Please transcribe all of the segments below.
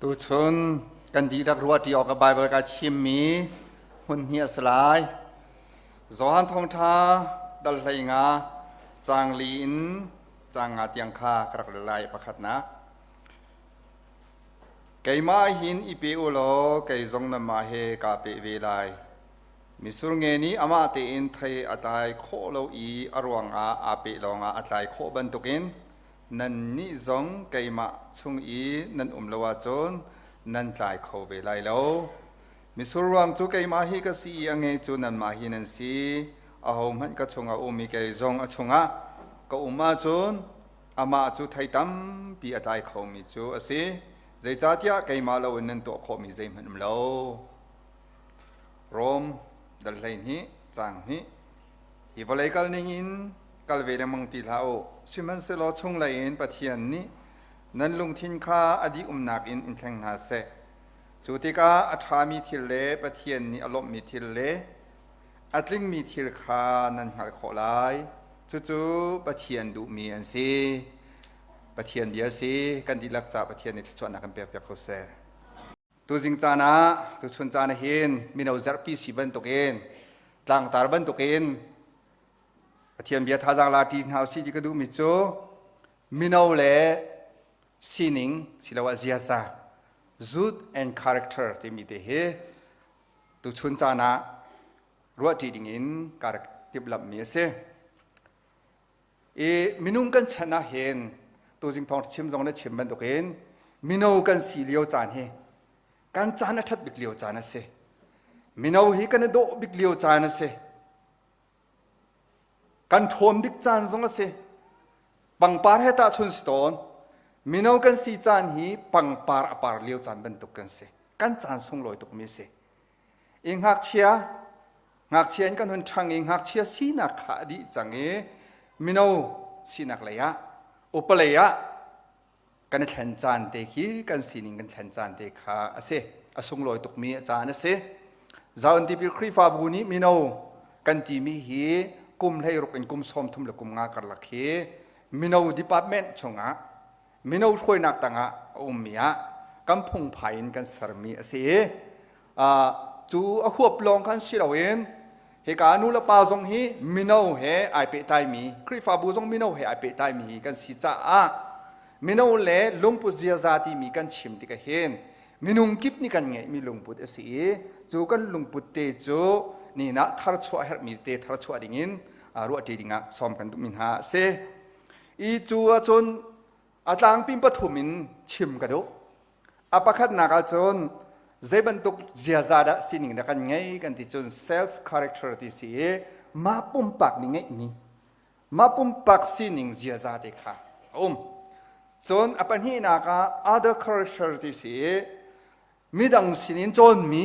Tuchun kan dihlak ruahṭi awk ah Baibal ka thimmi hmun hi a si lai. Johan Thawngṭha dal 15 caang li in caang nga tiang kha ka rak rel lai pakhatnak. Keimah hin i pe u law kei zong nanmah he kaa pe ve lai. Mitsur nge nih amah tein thei a tlai khawh lo i a ruangah aa peh lawngah a tlai khawh bantukin nannih zong keimah chung i nan um lo ahcun nan tlai kho ve lai lo. Mitsur ruang cu keimah hi ka si i a nge cu nanmah hi nan si. Ahohmanh ka chungah um i kei zong a chungah ka um ahcun amah cu thei tampi a tlai khomi cu a si. Zeicahtiah keimah loin nan tuah khawhmi zeihmanh um lo. Rom dal 12 caang hnih Hi vawlei kal ning in kal ve lengmang ti hlah u. Sihmanhsehlaw chunglei in Pathian nih nan lungthin kha a dih umnak in in thleng hna seh. Cu tikah a ṭhami thil le Pathian nih a lawmhmi thil le a tlingmi thil kha nan hngalh khawh lai. Cucu Pathian duhmi an si. Pathian bia a si. Kan dihlak ca Pathian nih thluachuahnak kan pekpiak ko seh. Tuzing caan ah, tuchun caan ah hin mino zarhpi si bantukin tlangtar bantukin Pathian bia thazaang la ṭi hna usih ti ka duhmi cu mino le sining siloah ziaza youth and character timi te hi tuchun caan ah ruahṭi dingin ka rak timhlamhmi a si. I minung kan chan ah hin tuzing thawng chim zong na chim bantukin mino kan si lio caan hi kan caan a ṭhat bik lio caan a si. Mino hi kan i dawh bik lio caan a si. Kan ṭhawn bik caan zong a si. Pangpar he tahchun si tawn. Mino kan si caan hi pangpar a par lio caan bantuk kan si. Kan caan sunglawi tukmi a si. I ngakchia Ngakchia in kan hun ṭhang i ngakchia sinak kha a dih cang i mino sinak lei ah upa lei ah kan i thlen caan te khi kan sining kan thlen caan te kha a si. A sunglawi tukmi a caan a si. Zion Tipil Khrihfabu nih mino kan timi hi kum 16 in kum 30 le kum nga karlak hi mino department chungah mino hruainak tangah a ummi ah kan phungphai in kan sermi a si i cu a huap lawng khan si loin hika nu le pa zong hi mino he ai pehtlaimi Khrihfabu zong mino he ai pehtlaimi kan si caah mino le lungput ziaza timi kan chim tikah hin minung kip nih kan ngeihmi lungput a si i cu kan lungput te cu ni ah tharchuah herhmi te tharchuah dingin ruahṭi dingah sawm kan duhmi hna a si. I cu ahcun a tlangpi pathum in chim ka duh. A pakhatnak ahcun zei bantuk ziaza dah sining dah kan ngei kan ti cun self character ti si i mah pumpak nih ngeihmi mah pumpak sining ziaza te kha a um. Cun a pahnihnak ah other character ti si i midang sinin cawnmi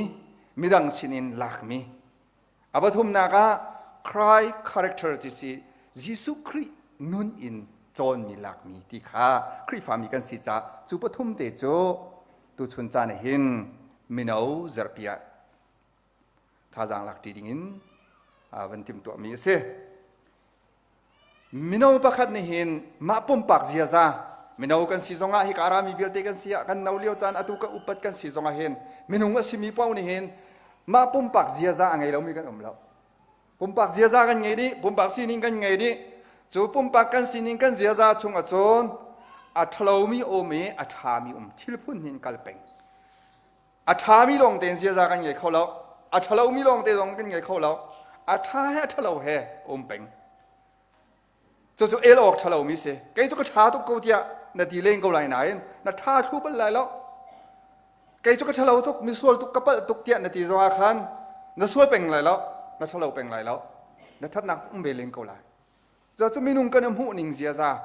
midang sinin lakmi A pathumnak ah Christ character ti si Jesuh Khrih nun in cawnmi lakmi ti kha Khrihfami kan si caah cu pathum te cu tuchun caan ah hin mino zarhpi ah thazaang lak ṭi dingin van timhtuahmi a si. Mino pakhat nih hin mah pumpak ziaza mino kan si zongah hika rami vialte kan si ah kan no lio caan atu ka upat kan si zongah hin minung a simi paoh nih hin mah pumpak ziaza a ngei lomi kan um lo. Pumpak ziaza kan ngei dih, pumpak sining kan ngei dih. Cu pumpak kan sining kan ziaza chung ahcun a ṭhalomi um i a ṭhami um thil phun hin kal peng. A ṭhami lawng tein ziaza kan ngei kho lo. A ṭhalomi lawng te zong kan ngei kho lo. A ṭha he a ṭhalo he um peng. Cucu el awk ṭhalomi si. Kei cu ka ṭha tuk ko tiah na ti len ko lai nain na ṭha thlu bal lai lo. Kei cu ka ṭhalo tuk, misual tuk, ka palh tuk tiah na ti zongah khan na sual peng lai lo, na ṭhalo peng lai lo. Na ṭhatnak um ve len ko lai. Cu minung kan i hmuhning ziaza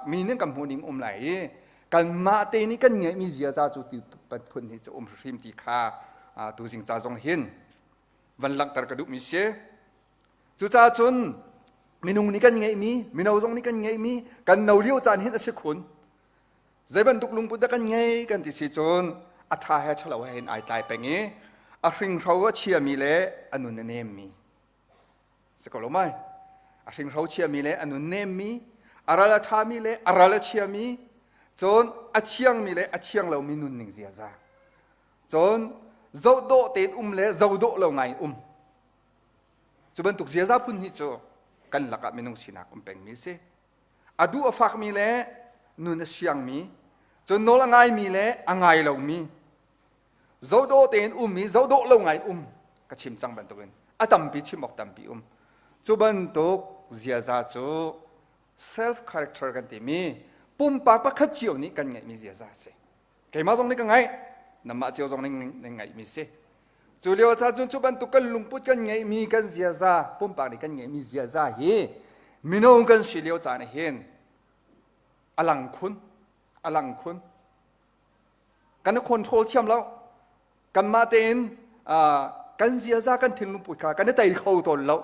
mi nih kan hmuhning um lai i kanmah te nih kan ngeihmi ziaza cu ti phun hi cu um hrim ti kha tuzing ca zong hin van langhter ka duhmi si. Cucaah cun minung nih kan ngeihmi, mino zong nih kan ngeihmi, kan no lio caan hin a si khun. Zei bantuk lungput dah kan ngei kan ti si cun a ṭha he ṭhalo he hin ai tlai peng i a hringhro a chiami le a nun a nemmi Si ko lo mai. A hringhro chiami le a nun nemmi, a ral a ṭhami le a ral a chiami. Cun a thiangmi le a thiang lomi nunning ziaza. Cun zohdawh tein um le zohdawh lo ngai um. Cu bantuk ziaza phun hnih cu kan lakah minung sinak um pengmi a si. A duh a fakmi le nun a siangmi, cun nawl a ngaimi le a ngai lomi, zohdawh tein um i zohdawh lo ngai um ka chim cang bantukin a tampi chim awk tampi um. Cu bantuk ziaza cu self character kan timi pumpak pakhat cio nih kan ngeihmi ziaza a si. Keimah zong nih ka ngeih, nangmah cio zong nih nan ngeihmi si. Cu lio ah cun cu bantuk kan lungput kan ngeihmi kan ziaza, pumpak nih kan ngeihmi ziaza hi mino kan si lio caan ah hin a lang khun, a lang khun. Kan i control thiam lo. Kanmah tein kan ziaza kan thinlung put kha kan i tei kho tawn lo.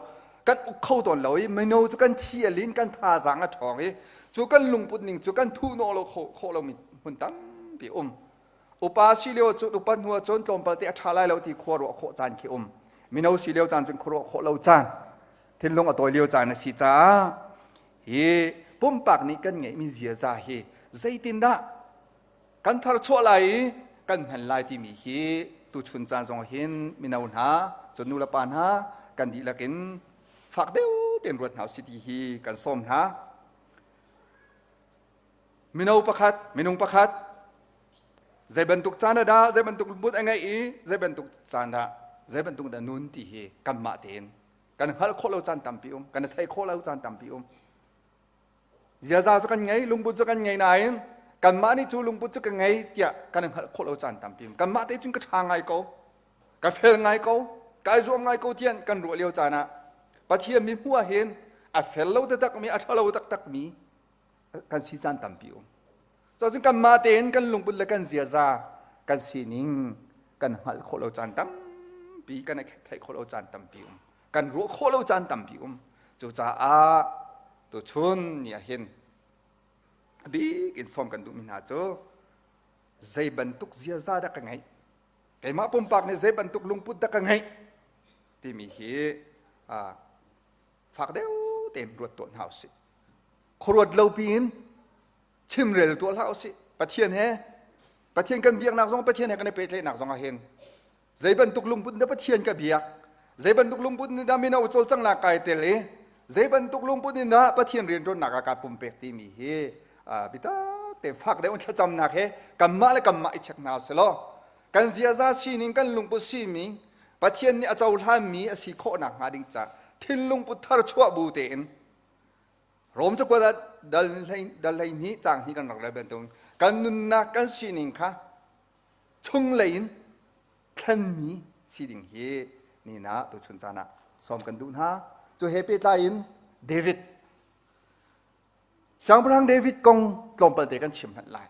Kan uk kho tawn lo i mino cu kan thi a lin, kan thazaang a ṭhawng i cu kan lungput ning cu kan thuhnawh lo khawh lomi hmun tampi um. Upa si lio cu upat hnu ahcun tlawmpal te a ṭha lai lo ti khua ruah khawh caan khi um. Mino si lio caan cun khuaruah khawh lo caan, thinlung a tawi lio caan a si caah hi pumpak nih kan ngeihmi ziaza hi zeitindah kan tharchuah lai i kan hman lai timi hi tuchun caan zong hin mino hna cun nu le pa hna kan dihlak in fak deuh tein ruat hna usih ti hi kan sawm hna. Mino pakhat, minung pakhat zei bantuk caan ah dah zei bantuk lungput a ngeih i zei bantuk caan dah zei bantuk dah nun ti hi kanmah tein kan hngalh khawh lo caan tampi um, kan i theih khawh lo caan tampi um. Ziaza cu kan ngei, lungput cu kan ngei nain kanmah nih cu lungput cu ka ngei tiah kan i hngalh khawh lo caan tampi um. Kanmah te cun ka ṭha ngai ko, ka fel ngai ko, kai zuam ngai ko tiah kan ruah lio caan ah Pathian mi hmuh ah hin a fel lo taktakmi, a ṭha lo taktakmi kan si caan tampi um. Cun kanmah tein kan lungput le kan ziaza, kan sining kan hngalh khawh lo caan tampi, kan i theih khawh lo caan tampi um. Kan ruah khawh lo caan tampi um. Cucaah tuchun ni ah hin a bik in sawm kan duhmi hna cu zei bantuk ziaza dah ka ngeih? Keimah pumpak nih zei bantuk lungput dah ka ngeih? timi hi fak deuh tein ruat tuah hna usih. Khuaruat lo piin chimrel tuah hlah usih. Pathian he Pathian kan biaknak zong Pathian he kan i pehtlaihnak zong ah hin zei bantuk lungput dah Pathian ka biak zei bantuk lungput nih dah mino cawlcanghnak kai tel i zei bantuk lungput nih dah Pathian rianṭuannak ah kaa pumpek timi hi bitak tein fak deuh in thlacamnak he kanmah le kanmah i check hna usih law kan ziaza sining kan lungput sining Pathian nih a cohlanmi a si khawh nakhnga ding ca thinlung put thar chuah bu tein Rom cakuat ah dal 12 caang hnih kan rak rel bantuk kan nunnak kan sining kha chunglei in thlenmi si ding hi ni ah tuchun caan ah sawm kan duh hna. Cu he pehtlai in David Siangpahrang David kong tlawmpal te kan chim hmanh lai.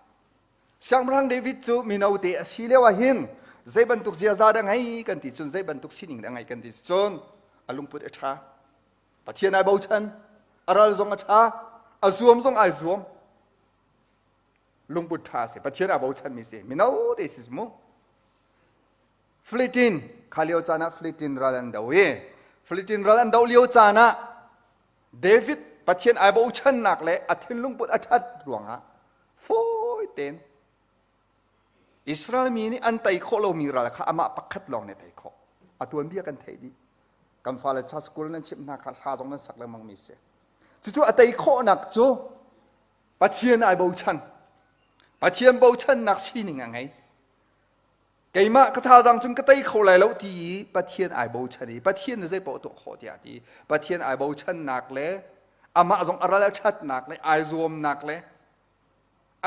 Siangpahrang David cu mino te a si lio ah hin zei bantuk ziaza dah ngei kan ti cun zei bantuk sining dah ngei kan ti cun a lungput a ṭha. Pathian ai bochan, a ral zong a ṭha, a zuam zong ai zuam. Lungput ṭha a si. Pathian aa bochanmi si. Mino te si mu. Philippine kha lio caan ah Philippine ral an do i Philippine ral an do lio caan ah David Pathian ai bochannak le a thinlung put a ṭhat ruangah fawi tein Israel mi nih an tei khawh lomi ral kha amah pakhat lawng nih a tei khawh. A tuanbia kan theih dih. Kan fale cha school nan chimh hna kha hla zong nan sak lengmang mi si. Cucu a tei khawhnak cu Pathian ai bochan. Pathian bochannak sining a ngei. Keimah ka thazaang cun ka tei kho lai lo ti i Pathian ai bochan i Pathian nih zeipaoh tuah khawh tiah a ti. Pathian ai bochannak le amah zong a ral a ṭhatnak le ai zuamnak le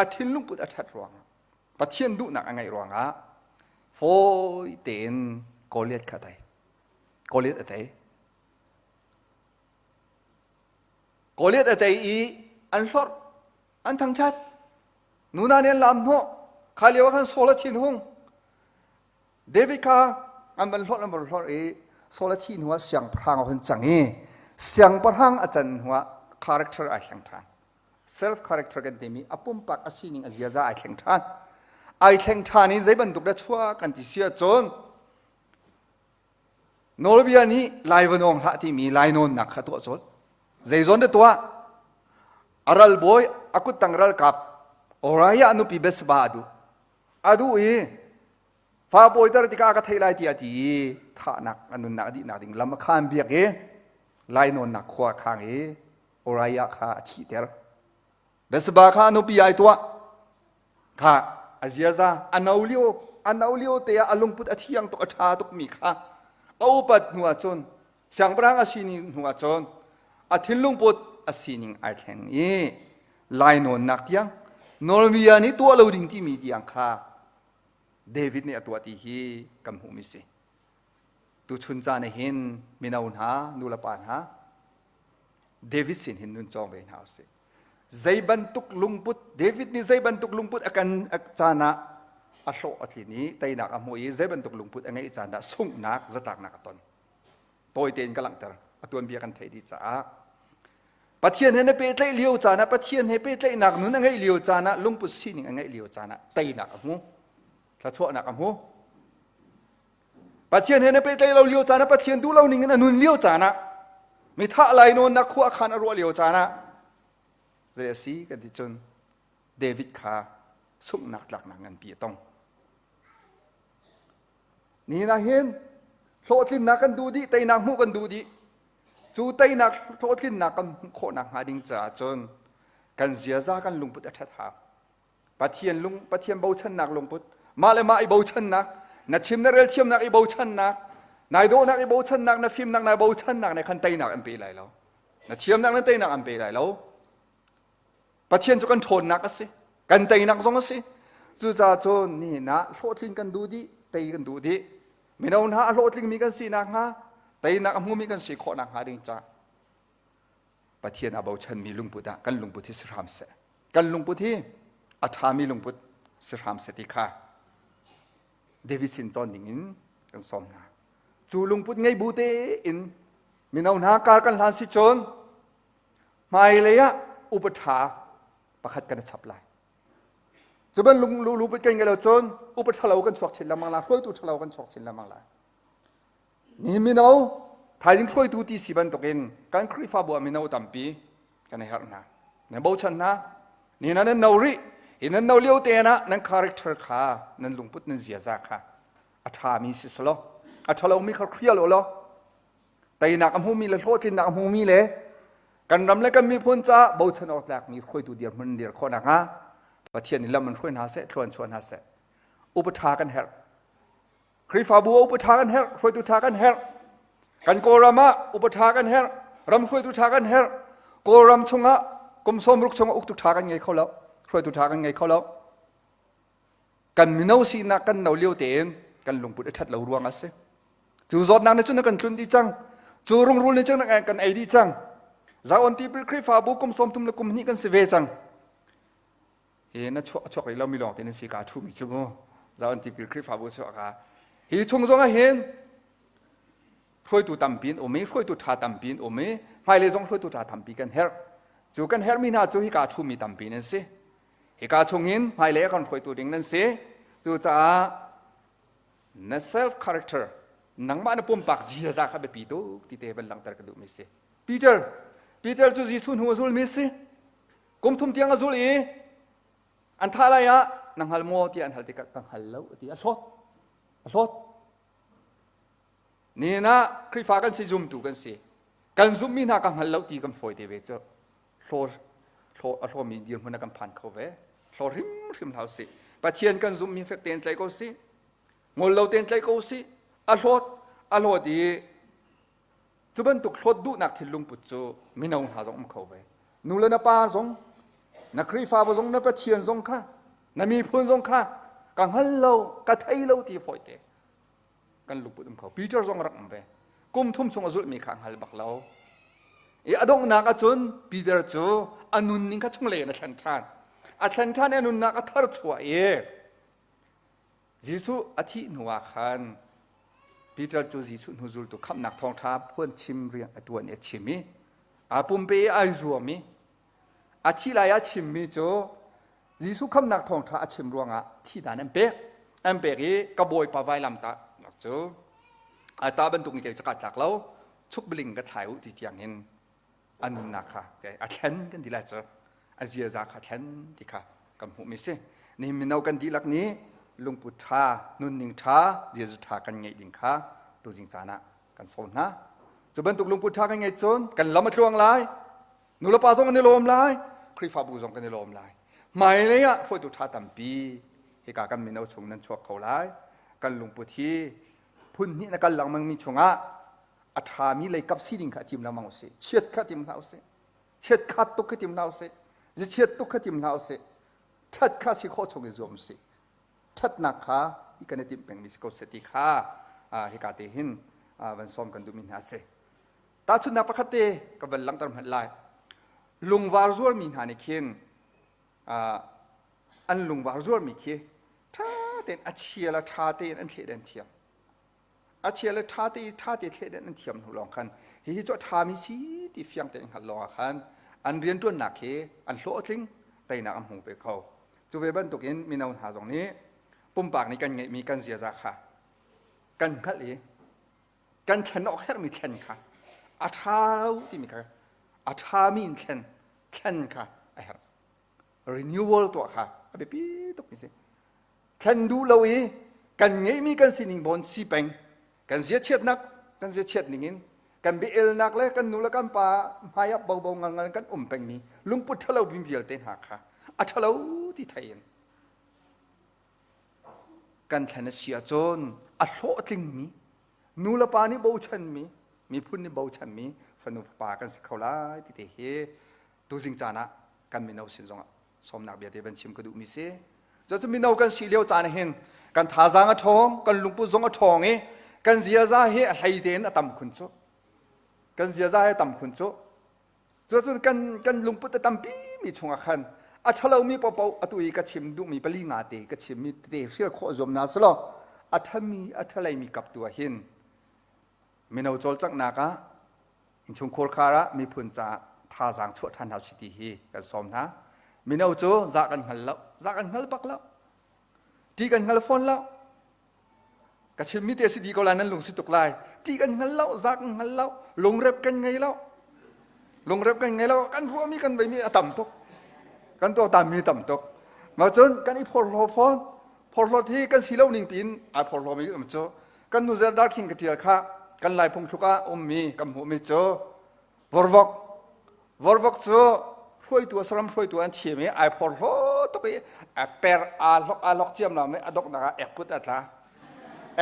a thinlung put a ṭhat ruangah Pathian duhnak a ngeih ruangah fawi tein Goliath kha a tei. Goliath a tei. Goliath a tei i an hlorh, an thangṭhat. Nuna nih an lam hnawh. Kha lio ah khan Saul a thin hung. David kha an van hlorh an van hlorh i Saul a thih hnuah siangpahrang a hun cang i siangpahrang a can hnuah character ai thleng ṭhan. Self character kan timi a pumpak a sining a ziaza ai thleng ṭhan. Ai thleng ṭhan i zei bantuk dah chuah kan ti si ahcun Nawlbia nih lai va nawng hlah timi lainawnnak kha tuah colh. Zeizawn dah tuah? A ralbawi a kuttang ralkap. Uriah nupi Bathsheba a duh. A duh i fa bawiter tikah ka theih lai tiah a ti i thahnak a nunnak a dihnak ding lam a khaan biak i lainawnnak khua a khang i Uriah kha a thihter. Bathsheba kha a nupi ai tuah. Kha a ziaza a no lio a no lio te ah a lungput a thiang tuk a ṭha tukmi kha a upat hnu ah cun siangpahrang a sining hnu ah cun a thinlungput a sining ai thleng i lainawnnak tiang nawlbia nih tuah lo ding timi tiang kha David nih a tuah ti hi kan hmuhmi si. Tuchun caan ah hin mino hna, nulepa hna, David sin hin nun cawng ve hna usih. Zei bantuk lungput David nih zei bantuk lungput a kan caan ah a hlawh a tlin i teinak a hmuh i zei bantuk lungput a ngeih caan dah sunghnak zatlaknak a ton. Tawi tein ka langhter. A tuanbia kan theih dih caah Pathian he na pehtlaih lio caan ah Pathian he pehtlaihnak nun a ngeih lio caan ah lungput sining a ngeih lio caan ah teinak a hmu. Thluachuahnak a hmu. Pathian he na pehtlaih lo lio caan ah Pathian duh lo ning in a nun lio caan ah mi thah lai nawnnak khua khan a ruah lio caan ah zei a si kan ti cun David kha sunghnak tlaknak nganpi a tong. Nihin ah hin hlawhtlinnak kan duh dih, teinak hmuh kan duh dih. Cu teinak hlawhtlinnak kan hmuh khawhnak hnga ding caah cun kan ziaza kan lungput a ṭhat hau. Pathian lung Pathian bochannak lungput mah le mah i bochannak na chim na rel thiamnak i bochannak nai dawhnak i bochannak na fimnak nai bochannak ne khan teinak an pe lai lo na thiamnak na teinak an pe lai lo Pathian cu kan ṭhawnnak a si kan teinak zong a si cucaah cun nihin ah hlawhtlin kan duh dih tei kan duh dih mino hna a hlawhtlingmi kan si nakhnga teinak a hmumi kan si khawh nakhnga ding caah Pathian a bochanmi lungput ah kan lungput hi si hram seh. Kan lungput hi a ṭhami lungput si hram seh ti kha David sin cawn ding in kan sawm hna. Cu lungput ngei bu tein mino hna kar kan hlan si cun hmailei ah upa ṭha pakhat kan i chap lai. Cu ban lung lungput kan ngei lo cun upa ṭhalo kan chuak chin lengmang lai, hruaitu ṭhalo kan chuak chin lengmang lai. Ni mino thaizing hruaitu ti si bantukin kan Khrihfabu ah mino tampi kan i herh hna. Nan bochan hna. Ni nan nan no rih. Hi nan no lio te ah nan character kha nan lungput nan ziaza kha a ṭhami si selaw a ṭhalomi kha hrial u law teinak a hmumi le hlawhtlinnak a hmumi le kan ram le kan miphun caah bochan awk tlakmi hruaitu dirhmun dir khawh nakhnga Pathian nih lam in hruai hna seh, thluan chuah hna seh. Upa ṭha kan herh. Khrihfabu ah upa ṭha kan herh, hruaitu ṭha kan herh. Kan Kawlram ah upa ṭha kan herh, ram hruaitu ṭha kan herh. Kawlram chungah kum sawmruk chungah uktu ṭha kan ngei kho lo, hruaitu ṭha kan ngei kho lo. Kan mino sinak kan no lio tein kan lungput a ṭhat lo ruang a si. Cu zawtnak nih cun a kan tlun dih cang. Cu rungrul nih cun a kan ei dih cang. Zion Tipil Khrihfabu kum 30 le kum hnih kan si ve cang. E na chuak chuak rih lomi lawng te nan si ka thumi cu mu zaon tipil Khrihfabu chuak ka hi chung zong ah hin hruaitu tampi in um i hruaitu ṭha tampi in um i hmailei zong hruaitu ṭha tampi kan herh cu kan herhmi hna cu hika thumi tampi nan si hika chung in hmailei a kan hruaitu ding nan si cucaah na self character nangmah na pumpak ziaza kha biapi tuk ti te van langhter ka duhmi si Peter Peter cu Jesuh hnu a zulmi si Kum thum tiang a zul i an thah lai ah na hngal maw tiah an hal tikah ka hngal lo a ti a hlawt a hlawt nihin ah Khrihfa kan si zumtu kan si kan zumhmi hna ka hngal lo ti kan fawi te ve cu hlaw hlaw a hlawmi dirhmun ah kan phan kho ve hlaw hrimhrim hlah usih Pathian kan zumhmi fek tein tlaih ko sih ngol lo tein tlaih ko usih a hlawt a hlawt i Cu bantuk hlawt duhnak thinlung put cu mino hna zong um kho ve. Nu le na pa zong, na Khrihfabu zong, na Pathian zong kha, na miphun zong kha ka hngal lo, ka thei lo ti fawite kan lungput um kho. Peter zong rak um ve. Kum thum chung a zulhmi kha hngal bak lo. I a donghnak ahcun Peter cu a nunning kha chunglei in a thlen ṭhan. A thlen ṭhan i a nunnak a thar chuah i Jesuh a thih hnuah khan Peter cu Jesuh hnu zultu khamhnak thawngṭha phuan chim rian a ṭuan i a chim i aa pumpe i ai zuam i a thih lai ah chimmi cu Jesuh khamhnak thawngṭha a chim ruangah thihdan an pek an pek i ka bawipa vailam tahnak cu a ta bantuk in kei cu kaa tlak lo chukbiling ka thlai u ti tiang in a nunnak kha a thlen kan ti lai cu a ziaza kha thlen ti kha. kan hmuhmi si. Nihin mino kan dihlak nih lungput ṭha, nunning ṭha, ziaza ṭha kan ngeih ding kha tuzing caan ah kan sawm hna. Cu bantuk lungput ṭha kan ngeih cun kan lam a tluang lai, nulepa zong an i lawm lai, Khrihfabu zong kan i lawm lai. Hmailei ah hruaitu ṭha tampi hika kan mino chung nan chuak kho lai. Kan lungput hi phun hnih na kal lengmangmi chungah a ṭhami leikap sining kha tim lengmang usih. Chiat kha tim hlah usih. Chiat khat tuk kha tim hlah usih. Zichiat tuk kha tim hlah usih. Ṭhat kha si khawh chung i zuam usih. Ṭhatnak kha i kan i timh pengmi si ko seh ti kha hika te hin van sawm kan duhmi hna a si. Tahchunhnak pakhat te ka van langhter hmanh lai. Lungvar zuarmi hna nih khin an lungvar zuarmi khi ṭha tein a chia le ṭha tein an thleidan thiam. A chia le ṭha te ṭha te thleidan an thiam hnu lawng khan hihi cu a ṭhami si ti fiang tein hngalh lawng ah khan an rianṭuannak hi an hlawh a tling, teinak an hmu ve kho. Cu ve bantukin mino hna zong nih pumpak nih kan ngeihmi kan ziaza kha kan hngalh i kan thlen awk herhmi thlen kha a ṭha lo timi kha a ṭhami in thlen thlen kha a herh. Renewal tuah kha a biapi tukmi si. Thlen duh lo i kan ngeihmi kan sining bon si peng kan ziachiatnak kan ziachiat ning in kan biaelnak le kan nu le kan pa hmai ah bobo ngalngal kan um pengmi lungput ṭhalo mi vialte hna kha a ṭhalo ti thei in kan thlen a si ahcun a hlawhtlingmi nu le pa nih bochanmi miphun nih bochanmi fanu fapa kan si kho lai ti te hi tuzing caan ah kan mino sin zongah sawmnak bia te van chim ka duhmi si. Cu mino kan si lio caan hin kan thazaang a ṭhawng, kan lungput zong a ṭhawng i kan ziaza hi a hlei tein a tam khun cu. Kan ziaza hi a tam khun cu. Cucun kan kan lungput a tampi mi chungah khan a ṭhalomi paohpaoh atu i ka chim duhmi pali nga te ka chimmi tete hrial khawh zuam hna selaw a ṭhami a ṭhaleimi kap tu ah hin mino cawlcanghnak ah innchungkhur khar ah miphun caah thazaang chuah ṭhan hau si ti hi kan sawm hna. Mino cu zah kan hngal lo, zah kan hngal bak lo, ṭih kan hngal fawn lo. Ka chimmi te si di ko lai nan lung si tuk lai. Ti kan hngal lo, za kan hngal lo, lungrep kan ngei lo. Lungrep kan ngei lo, kan ruahmi kan veimi a tam tuk. Kan tuaktanmi tam tuk. Ma cun kan i phorhlaw fawn. Phorhlawt hi kan si lo ning piin ai phorhlawmi um cu. Kan nu zer dar khing ka tial kha kan lai phungthluk ah ummi kan hmuhmi cu Vorvok Vorvok cu hruaitu saram hruaitu an thiam i ai phorhlaw tuk i a per aa hlok aa hlok ciam lam i a donghnak ah ekput a tla.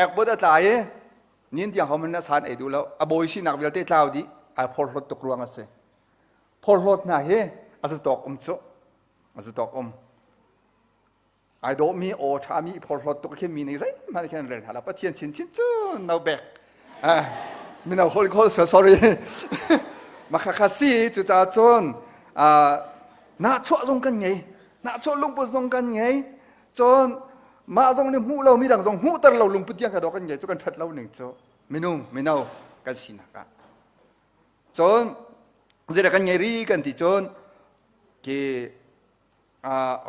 Ekput a tla i nin tiang homan na san ei duh lo. A bawi sinak vialte tlau dih ai phorhlawt tuk ruang a si. Phorhlawt hna hi a zatawk um cu. A zatawk um. Ai dawhmi aw ṭhami i phorhlawt tuk khi mi nih zeihmanh khin an rel hna lo. Pathian chinchin cu no bek. Eh, mino hol khol so sorry. Makhakha si cucaah cun nahchuah zong kan ngei. Nahchuah lungput zong kan ngei. Cun mah zong nih hmuh lo mi dang zong hmuhter lo lungput tiang ka dawh kan ngei cu kan ṭhat lo ning cu minung mino kan sinak ah. Cun zeidah kan ngei ri kan ti cun ki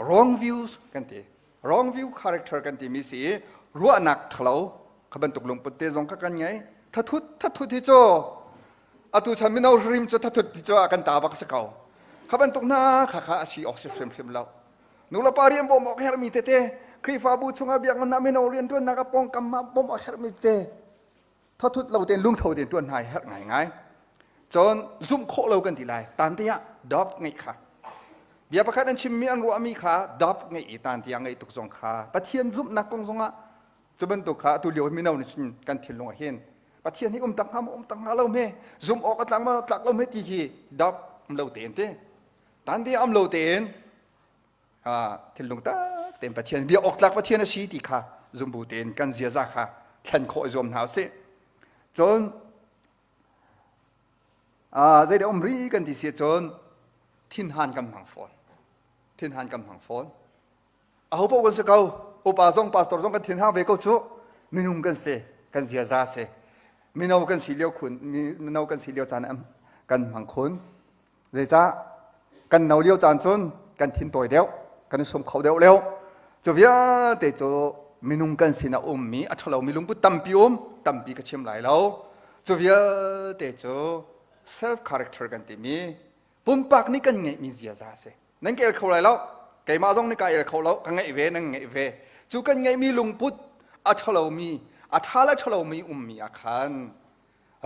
wrong views kan ti wrong view character kan timi si i ruahnak ṭhalo kha bantuk lungput te zong kha kan ngei thathut thathut hi cu atu chan mino hrim cu thathut hi cu a kan ta bak si ko kha bantuk hna kha kha a si awk si hrimhrim lo nulepa rian bawm awk herhmi tete Khrihfabu chungah biakinn ah mino rianṭuannak a pawngkam ah bawmh awk herhmi tete thathut lo tein lungtho tein ṭuan hna hi herh ngaingai. Cun zumh khawh lo kan ti lai. Tan te ah dop ngeih kha. Bia pakhat an chimmi an ruahmi kha dop ngeih i tan tiang ngeih tuk zong kha Pathian zumhnak kong zongah cu bantuk kha atu lio mino nih cun kan thinlung ah hin Pathian hi um tak hnga maw um tak hnga lo hme zumh awk a tlak maw tlak lo hme ti hi dop um lo tein ti tan te um lo tein thinlung tak tein Pathian bia awk tlak Pathian a si ti kha zumbu tein kan ziaza kha thlen khawh i zuam hna usih. Cun zeidah um ri kan ti si cun thinhan kan hmang fawn. Thinhan kan hmang fawn. Aho paoh kan si ko. Upa zong pastor zong kan thinhang ve ko cu. Minung kan si, kan ziaza si. Mino kan si lio khun, mino kan si lio caan kan hmang khun. Zeicah kan no lio caan cun kan thin tawi deuh, kan i sum kho deuh lio. Cu vialte cu minung kan sin a ummi a ṭhalomi lungput tampi um, tampi ka chim lai lo. Cu vialte cu self character kan timi pumpak nih kan ngeihmi ziaza a si. Nan kel kho lai lo. Keimah zong nih ka el kho lo, ka ngeih ve, nan ngeih ve. Cu kan ngeihmi lungput a ṭhalomi, a ṭha le ṭhalomi ummi ah khan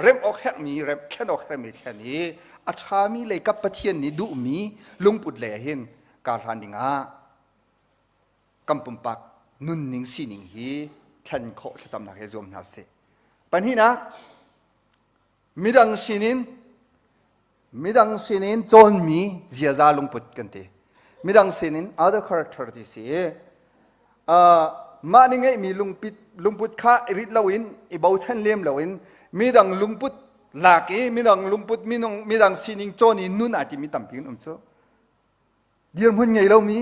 remh awk herhmi remh, thlen awk herhmi thlen i a ṭhami lei kap Pathian nih duhmi lungput lei ah hin kar hlan dingah kan pumpak nunning sining hi thlen khawh thlacamnak he zuam hna usih. Pahnihnak, midang sinin midang sinin cawnmi ziaza lungput kan ti. Midang sinin other character ti si i mah nih ngeihmi lungpit lungput kha i rit loin i bochan lem loin midang lungput lak i midang lungput minung midang sining cawn i nun aa timi tampi kan um cu. Dirhmun ngei lomi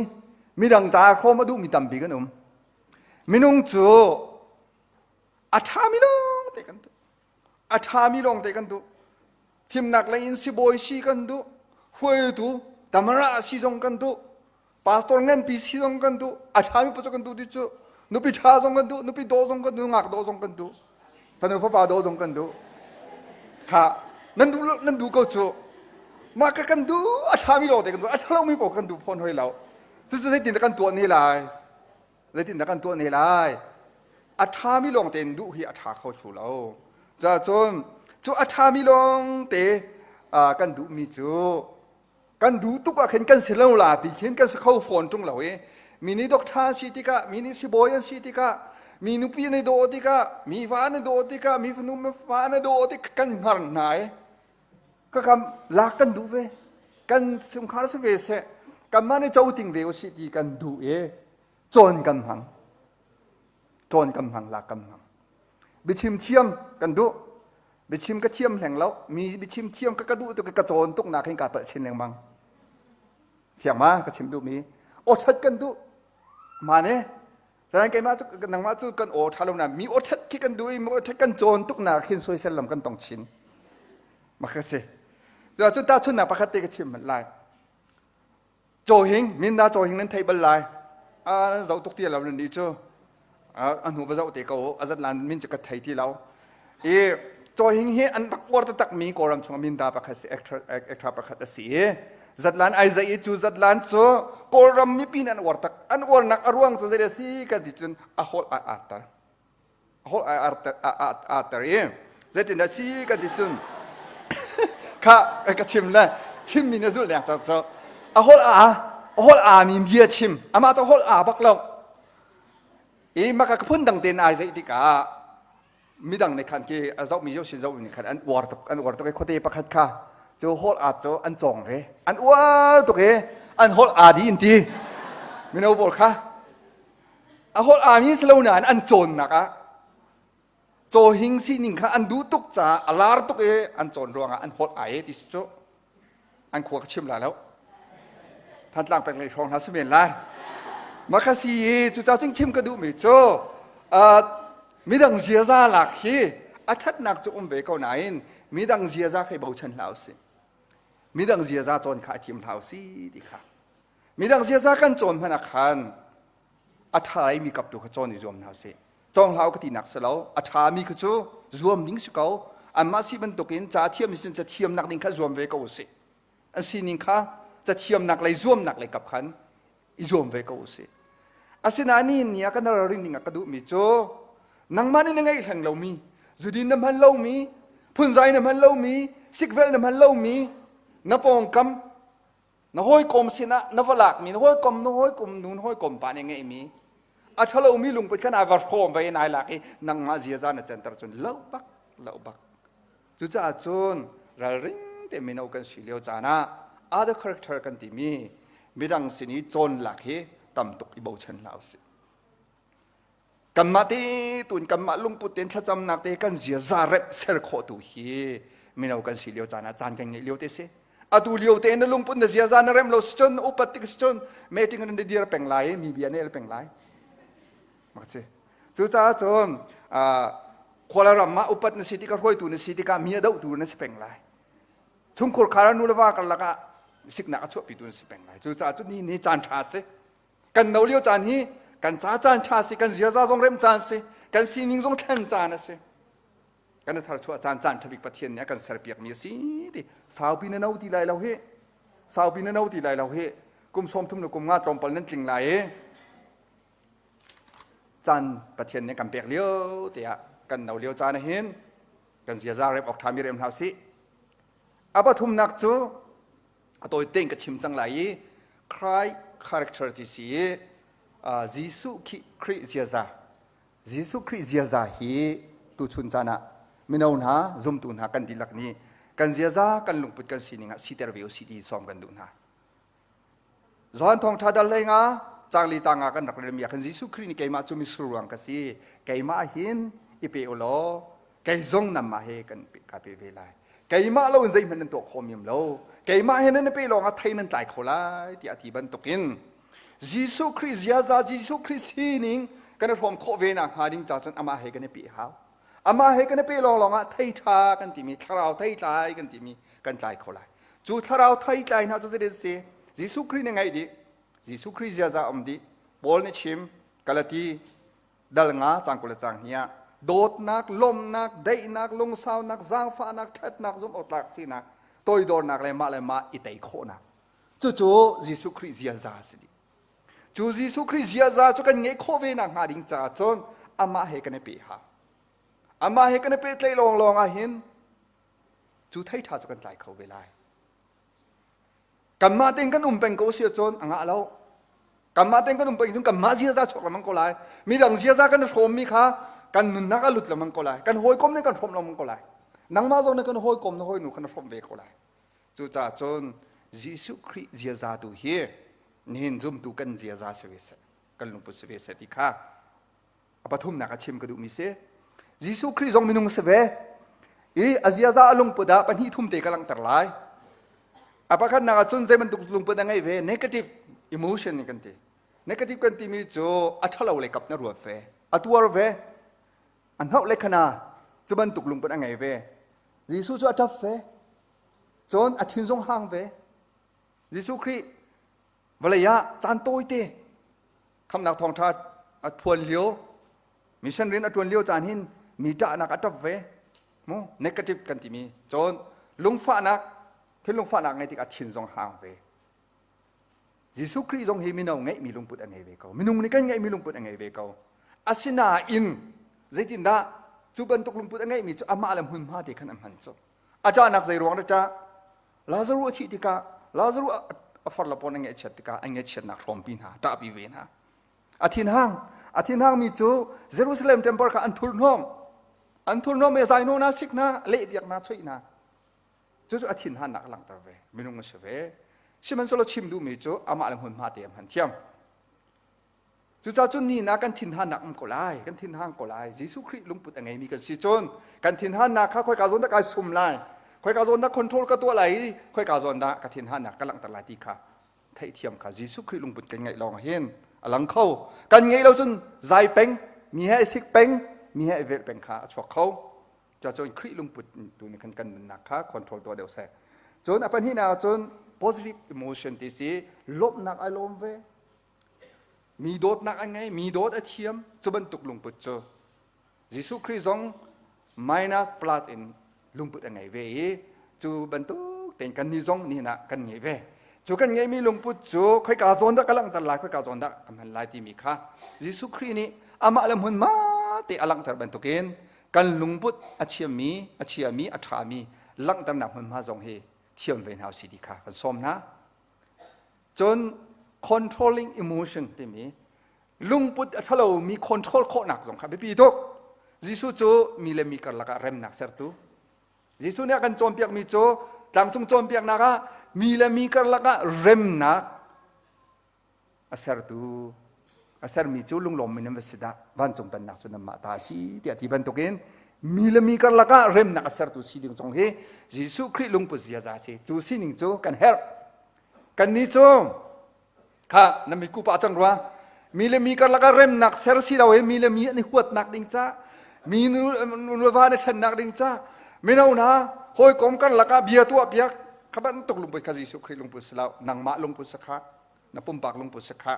midang ta hrawm a duhmi tampi kan um. Minung cu a ṭhami lawngte kan duh. A ṭhami lawngte kan duh. Thimnak lei in sibawi si kan duh. Hruaitu tamara si zong kan duh. Pastor nganpi si zong kan duh. A ṭhami pa cu kan duh ti cu. Nupi ṭha zong kan duh. Nupi dawh zong kan duh. Ngak dawh zong kan duh. Fanu fapa dawh zong kan duh. Kha nan duh nan duh ko cu. Mah ka kan duh a ṭhami lawngte kan duh. A ṭhalomi paoh kan duh fawn hoi lo. Cucu zeitin dah kan tuah ne lai? Zeitindah kan tuah ne lai? A ṭhami lawng tein duh hi a ṭha kho thlu lo. Cun cu a ṭhami lawng te kan duhmi cu kan duh tuk ah khin kan si lo la pi khin kan si kho fawn ṭung lo i mi nih doctor an si tikah mi nih sibawi an si tikah mi nupi an i dawh tikah mi va an i dawh tikah mi fanu fa an i dawh tik kan hngar hna i ka kam lak kan duh ve kan chungkhar si ve seh kanmah nih co ting ve usih ti kan duh i cawn kan hmang cawn kan hmang lak kan hmang biachim thiam kan duh biachim ka thiam hleng lo mi biachim thiam ka ka duh tuk ka cawn tuk nak hin ka palh chin lengmang thiang ma ka chim duh mi aw that kan duh ma ne Zaran keimah cu nangmah cu kan aw ṭha lo na mi aw ṭhat khi kan duh i mi aw ṭhat kan cawn tuk nak khin soisel lam kan tong chin. Mak ka si. Cu tahchunnak pakhat te ka chim hmanh lai. Cawhing, minda cawhing nan theih bal lai. A zoh tuk ti lo nan nih cu. A hnu va zoh te ko a zat lan min cu ka thei ti lo. I cawhing hi an rak uar taktak mi Kawlram chung minda pakhat si actor pakhat a si i zatlan ai zei i cu zatlan cu Kawlram mipi nih an uar tak an uarnak a ruang cu zei a si kan ti cun a holh ai arter a holh ai arter arter i zeitin dah si kan ti cun kha ka chim le chimmi na zulh leng cang cu a holh a a holh a mi bia chim amah cu holh a bak lo i maka ka phun dang tein ai zeih tikah midang nih khan khi a zohmi yo sin zohmi nih khan an uar tuk an uar tuk i khuate pakhat kha cu hall art cu an cawng ve an uar tuk i an hall aa di in ti mino pawl kha a hall aa mi si lo nain an cawnnak ah cawhing sining kha an duh tuk caah a lar tuk i an cawn ruangah an hall ai ti cu An khua ka chim lai lo. Thantlang peng lei hrawng hna si men lai. Mah si i cucaah cun chim ka duhmi cu midang ziaza lak hi a ṭhatnak cu um ve ko nain midang ziaza kha i bochan hlah usih. Midang ziaza cawn kha i thim hlah usih ti kha. Midang ziaza kan cawn hmanh ah khan a ṭha mi kap tu kha cawn i zuam hna usih. Cawng hlah ka tinak si lo. A ṭhami kha cu zuam ding si ko. Anmah si bantukin ca thiam sin ca thiamnak ding kha zuam ve ko usih. An sining kha ca thiamnak lei zuamnak lei kap khan i zuam ve ko usih. Asinain nihin ni ah kan ralrin ding ah ka duhmi cu nangmah nih na ngeih hleng lomi, zudin na hman lomi, phunzai na hman lomi, sikvelh na hman lomi, na pawngkam na hawikom sinah na va lakmi na hawikom na hawikom nu na hawikom pa nih ngeihmi a ṭhalomi lungput khan ai va hrawm ve in ai lak i nangmah ziaza na canter cun lo bak lo bak cucaah cun ralring te mino kan si lio caan ah other character kan timi midang sin i cawn lak hi tam tuk i bochan hlah usih Kanmah te tuin kanmah lungput tein thlacamnak te kan ziaza rep ser khawh tu hi mino kan si lio caan ah caan kan ngeih lio te si. Atu lio te na lungput na ziaza na rem lo si cun upat tik si cun meeting na dir peng lai mi bia na el peng lai. Mak si. Cucaah cun khuala ram ah upat na si tikah hruaitu na si tikah mi a dohtu na si peng lai. Chungkhur khar nu le va karlak ah siknak a chuahpitu na si peng lai. Cucaah cun ni ni caan ṭha si. Kan no lio caan hi kan ca caan ṭha si, kan ziaza zong rem caan si, kan sining zong thlen caan a si. Kan i tharchuah caan caan ṭhabik Pathian nih a kan serpiakmi a si ti. Saupi na no ti lai lo hi. Saupi na no ti lai lo hi. Kum 30 le kum nga tlawmpal nan tling lai i caan Pathian nih kan pek lio tiah kan no lio caan hin kan ziaza rep awk ṭhami rem hna usih. A pathumnak cu a tawi tein ka chim cang lai i Christ character ti si i Jesuh Khrih ziaza Jesuh Khrih ziaza hi tuchun caan ah mino hna zumtu hna kan dihlak nih kan ziaza kan lungput kan sining ah siter ve usih ti sawm kan duh hna. Johan thawngṭha dal hlei nga cangli canga kan rak relmi ah khan Jesuh Khrih nih keimah cu mitsur ruang ka si keimah hin i pe u law kei zong nanmah he kan ka pe ve lai keimah lo in zeihmanh nan tuah khawh mim lo keimah he nan i pe lawng ah thei nan tlai kho lai tiah a ti bantukin Jesuh Khrih ziaza Jesuh Khrih sining kan i hrawm khawh ve nak hnga ding ca cun amah he kan i pe hau amah he kan i pe lawnglawng ah thei ṭha kan timi thlarau thei tlai kan timi kan tlai kho lai Cu thlarau theitlai hna cu zeitin si? Jesuh Khrih nih ngaih dih. Jesuh Khrih ziaza um dih. Paul nih chim Galati dal nga cang kul le cang hnih ah dawtnak, lawmhnak, daihnak, lungsaunak, zaangfahnak, ṭhatnak, zumh-awktlak sinak, toidornak le mah le mah i tei khawhnak. Cucu Jesuh Khrih ziaza a si dih. Cu Jesuh Khrih ziaza cu kan ngeih khawh ve nak hnga ding caah cun amah he kan i peh hau. Amah he kan i pehtlaih lawnglawng ah hin cu thei ṭha cu kan tlai kho ve lai. Kanmah tein kan um peng ko si ahcun a ngah lo. Kanmah tein kan um peng cun kanmah ziaza chuak lengmang ko lai. Midang ziaza kan hrawmmi kha kan nunnak a lut lengmang ko lai. Kan hawikom nih kan hrawm lengmang ko lai. Nangmah zong nih kan hawikom na hawinu kha na hrawmh ve ko lai. Cucaah cun Jesuh Khrih ziaza tu hi nihin zumtu kan ziaza si ve seh, kan lungput si ve seh ti kha A pathumnak a chim ka duhmi si. Jesuh Khrih zong minung si ve. I a ziaza a lungput ah pahnih thum te ka langhter lai. A pakhatnak ah cun zei bantuk lungput a ngeih ve negative emotion kan ti. Negative kan timi cu a ṭhalo lei kap na ruat ve. A tuar ve. A hnoh le khana cu bantuk lungput a ngei ve. Jesuh cu a ṭap ve. Cun a thin zong hang ve. Jesuh Khrih vawlei ah caan tawite khamnak thawngṭha a phuan lio mission rian a ṭuan lio caan hin mi ṭahnak a ṭap ve mu negative kan timi cun lungfahnak thinlung fahnak ngei tikah thin zong hang ve Jesuh Khrih zong hi mino ngeihmi lungput a ngei ve ko minung nih kan ngeihmi lungput a ngei ve ko asinain zeitindah cu bantuk lungput a ngeihmi cu amah le hmunhma te khan a hman cu a ṭahnak zei ruang dah ṭah Lazaruh a thih tikah Lazaruh a far le pawn a ngaihchiat tikah an ngaihchiatnak hrawmpi hna ṭahpi ve hna. A thinhang a thinhangmi cu Jerusalem temple kha an thurhnawm an thurhnawm e zaino na sik hna lehbiak hna choih hna cucu a thinhannak a langhter ve minung a si ve sihmanhsehlaw chim duhmi cu amah le hmunhma te a hman thiam Cucaah cun ni na kan thinhannak um ko lai, kan thinhang ko lai. Jesuh Khrih lungput a ngeimi kan si cun kan thinhannak kha khoika zawn dah kai sum lai, khoika zawn dah control ka tuah lai i khoika zawn dah ka thinhannak ka langhter lai ti kha theihthiam kha Jesuh Khrih lungput kan ngeih lawng hin a lang kho. Kan ngeih lo cun zai peng, mi he i sik peng, mi he i velh peng kha a chuak kho. Cuacun Khrih lungput tu nih khan kan nunnak kha control tuah deuh seh. Cun a pahnihnak cun positive emotion ti si lawmhnak ai lawm ve. Mi dawtnak a ngei, mi dawt a thiam, cu bantuk lungput cu Jesuh Khrih zong minus plus in lungput a ngei ve i cu bantuk tein kannih zong nihin ah kan ngei ve. Cu kan ngeihmi lungput cu khoika zawn dah ka langhter lai, khoika zawn dah ka hman lai timi kha Jesuh Khrih nih amah le hmunhma te a langhter bantukin kan lungput a chiami, a chiami, a ṭhami langhternak hmunhma zong hi thiam ve hna usih ti kha kan sawm hna. Cun controlling emotion timi lungput a ṭhalomi control khawhnak zong kha biapi tuk. Jesuh cu mi le mi karlak ah remnak sertu. Jesuh nih a kan cawnpiakmi cu tlangcung cawnpiaknak ah mi le mi karlak ah remnak a sertu a sermi cu lunglawmmi nan va si dah vancung pennak cu nanmah ta a si tiah ti bantukin mi le mi karlak ah remnak a sertu si ding zong hi Jesuh Khrih lungput ziaza a si cu sining cu kan herh kannih cu kha na mitku pah cang rua mi le mi karlak ah remnak ser si lo i mi le mi an i huatnak ding ca mi nu va an i ṭhennak ding ca mino hna hawikom karlak ah bia tuah piak kha bantuk lungput kha Jesuh Khrih lungput si lo nangmah lungput si kha na pumpak lungput si kha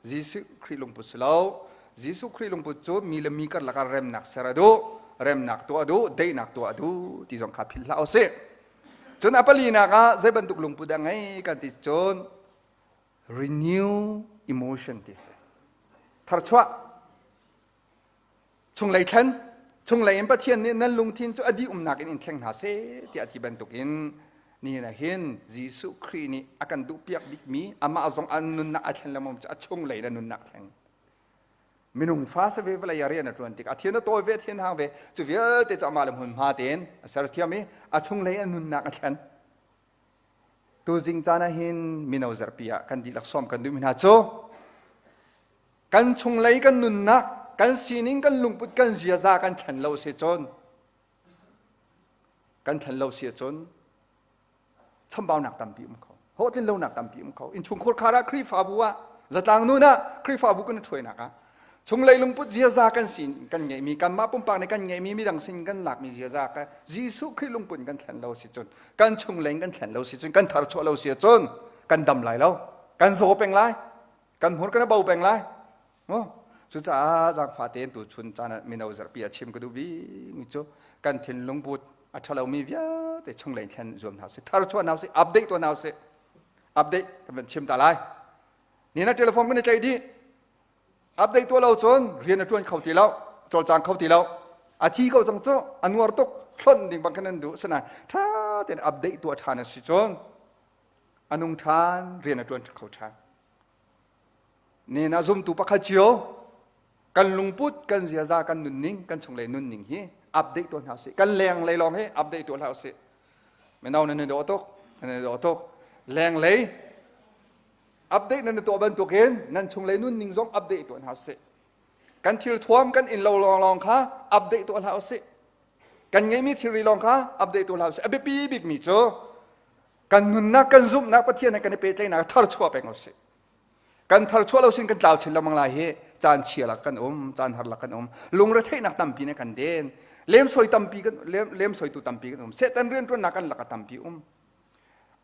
Jesuh Khrih lungput si lo Jesuh Khrih lungput cu mi le mi karlak ah remnak ser a duh remnak tuah a duh daihnak tuah a duh ti zong kha philh hlah usih cun a palinak ah zei bantuk lungput a ngei kan ti cun. Renew emotion ti si. Tharchuah. Chunglei thlen. Chunglei in Pathian nih nan lungthin cu a dih umnak in in thleng hna seh tiah a ti bantukin ni na hin Jesuh Khrih nih a kan duhpiak bikmi amah zong an nunnak a thlen lengmang cu a chunglei na nunnak thleng. Minung fa si ve vawlei ah rian a ṭuan tik a thian a tawi ve a thian hang ve cu vialte cu amah le hmunhma tein a serthiam i a chunglei a nunnak a thlen. Tuzing caan ah hin mino zarhpi ah kan dihlak sawm kan duhmi hna cu kan chunglei kan nunnak kan sining kan lungput kan ziaza kan thlen lo si cun kan thlen lo si cun chambaunak tampi um kho hlawhtlin lonak tampi um kho innchungkhur khar ah Khrihfabu ah zatlang nun ah Khrihfabu kan ṭhuainak ah Chunglei lungput ziaza kan sin kan ngeihmi kanmah pumpak nih kan ngeihmi midang sin kan lakmi ziaza kha Jesuh Khrih lungput kan thlen lo si cun kan chunglei kan thlen lo si cun kan tharchuah lo si cun kan dam lai lo kan zaw peng lai kan hmur kan bo peng lai mu cucaah zaangfah tein tu chun caan ah mino zarhpi a chim ka duh bikmi cu kan thinlung put a ṭhalomi vialte chunglei thlen zuam hna usih tharchuah hna usih update tuah hna usih update kan van chim ta lai ni na telephone kan i tlaih dih Update tuah lo cun rian a ṭuan kho ti lo, cawlcang kho ti lo. A thi ko cang cu, a nuar tuk, hlonh ding bang khan an duh. Sinain ṭha tein update tuah ṭhan a si cun a nung ṭhan, rian a ṭuan kho ṭhan. Nen ah zumtu pakhat cio kan lungput, kan ziaza, kan nunning, kan chunglei nunning hi update tuah hna usih. Kan lenglei lawng hi update tuah hlah usih. Mino nan i dawh tuk, nan i dawh tuk. Lenglei Update nan tuah bantukin nan chunglei nunning zong update tuah hna usih. Kan thil thuam kan inn lo lawnglawng kha update tuah hlah usih. Kan ngeihmi thilri lawng kha update tuah hlah usih. A biapi bikmi cu kan nunnak kan zumhnak Pathian he kan i pehtlaihnak tharchuah peng usih. Kan tharchuah lo sin kan tlau chin lengmang lai hi caan chia lak kan um, caan har lak kan um. Lungretheihnak tampi ne kan den. Lemsoi tampi kan lemsoitu tampi kan um. Satan rianṭuannak kan lak a tampi um.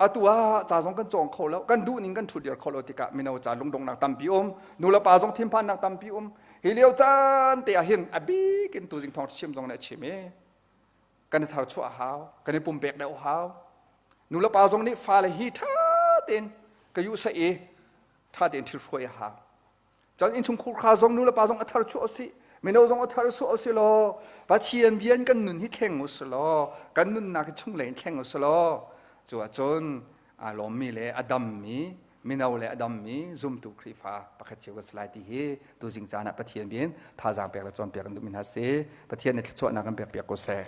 Atu ah ca zong kan cawng kho lo, kan duh ning kan ṭhutdir kho lo tikah mino ca lungdonghnak tampi um, nulepa zong thinphannak tampi um. Hi lio caan te ah hin a bik in tuzing thawng chim zong nih a chim i kan i tharchuah a hau, kan i pumpek deuh a hau. Nulepa zong nih fale hi ṭha tein ka yuh seh i ṭha tein thil hruai a hau. Cun innchungkhur kha zong nulepa zong a thar chuah usih mino zong a thar chuah usih law Pathian bia in kan nun hi thleng usih law kan nunnak hi chunglei in thleng usih law cu ahcun aa lawmmi le a dammi mino le a dammi zumtu Khrihfa pakhat cio kan si lai ti hi tuzing caan ah Pathian bia in thazaang pek le cawnpiak kan duhmi hna si Pathian nih thluachuahnak kan pek piak ko seh.